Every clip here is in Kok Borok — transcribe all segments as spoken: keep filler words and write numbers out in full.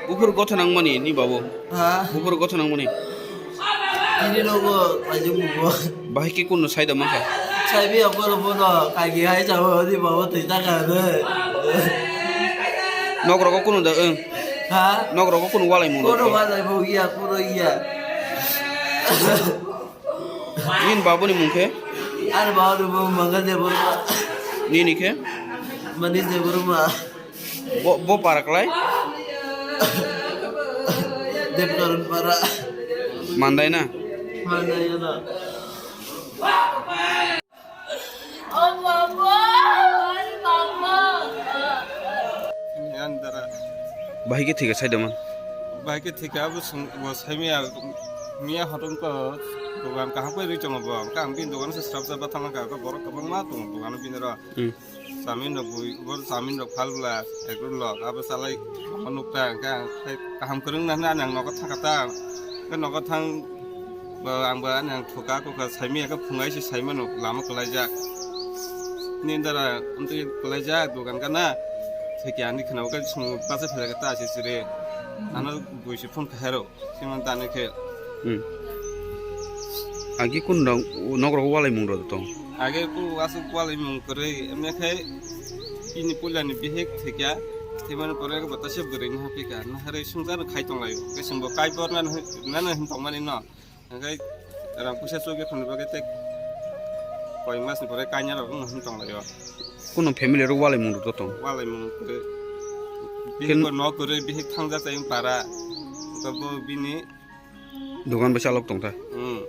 Buphuru gotha nangmani ni babu. Ha? Buphuru gotha nangmani. Tini nogo, aje bubo. Bahai ke kunu saida mangkha? Saibi ako lo bono, kagi hai jabo, ni babu twi ta ka de. Nok rogo kunu da, eh. Ha? Nok rogo kunu walai mung. Kono walai mung iya, kono iya. Nin babu ni mung khe? Ar babu ni mung Mangal Debbarma. Nini khe? Manish Debbarma. Bo, bo para klai? Debkaron para. Mandai na? Mandai na. Bahai ke thika sai doman. Bahai ke thika abo sung, bo sai miya, miya hotong ko dogan kaham koi rwi tongo bo. Ang bini dogan se srap srap thang ka, borok kwbangma tongo dogan bini ro. Hmm. Chamin rok bui, bor chamin rok phal bla, egg roll rok, abo salai, omo nukta, hwnkhe ang khe kaham kwrwng nang nang nogo thangkha ta, hwnkhe nogo thang, bo ang bo ani ang thuka, kokha saimanya khe phungai se saimano lama kwlaijak. Nini dara amtwi kwlaijak dogan gana, theke ani khwnao khe chwng bachai phaikha ta aswk siri, ano bui se phone khairo. Sima dani khe. Hmm. Agi kun rok, nok rok walai mung rok tong? Age ku asuk walai mung kwrwi, emne khe bini puila ni bihik thikya, thimani pore bo ta se bwrwi ni hapikha, na harwi sungjar khai tong laio. Khe sing bo kai bor nani hin tong mani no. Hingkhe rang puisa chugwi khoni bagwi tei koi mas ni pore kanya rok wng hin tong laio. Kuno family rok walai mung rok tong? Walai mung kwrwi. Bihik bo nok kwrwi, bihik thangja chai para. Bo bini Dogan bai chalok tong kha. Hmm.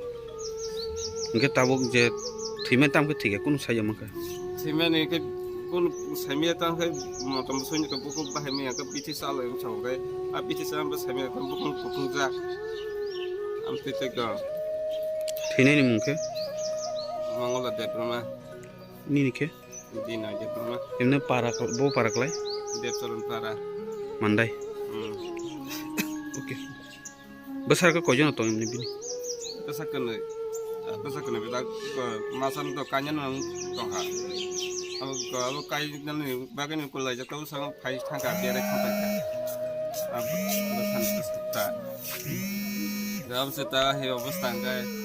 Hingke tabuk je thwimani tam khe thwikha, kunu saiya mankha? Thwimani khe kunu saimaya tang khe motom soi khe bukhuk bahai maya khe bithi chalai wng chao khe, a bithi chalai saimaya khe bukhuk kuthung jak. Am twi tei kha. Thwinani mung khe? Mangola Debbarma. Nini khe? Dina Debbarma. Emne para kal-, bo para klai? Debcharan para. Mandai? Hmm. Okay. Bwsarok koijon tong emne bini? Bwsa kwnwi. Bwsa kwnwi bwsa ko-, masa no kanya no tongkha. Abo ko-, abo kai nani bagwi ni kulai jak tabuk sabo phai thangkha, berai thangkha. Abo bwsa ni bwsa ta. Abo se ta he obostha hwnkhe.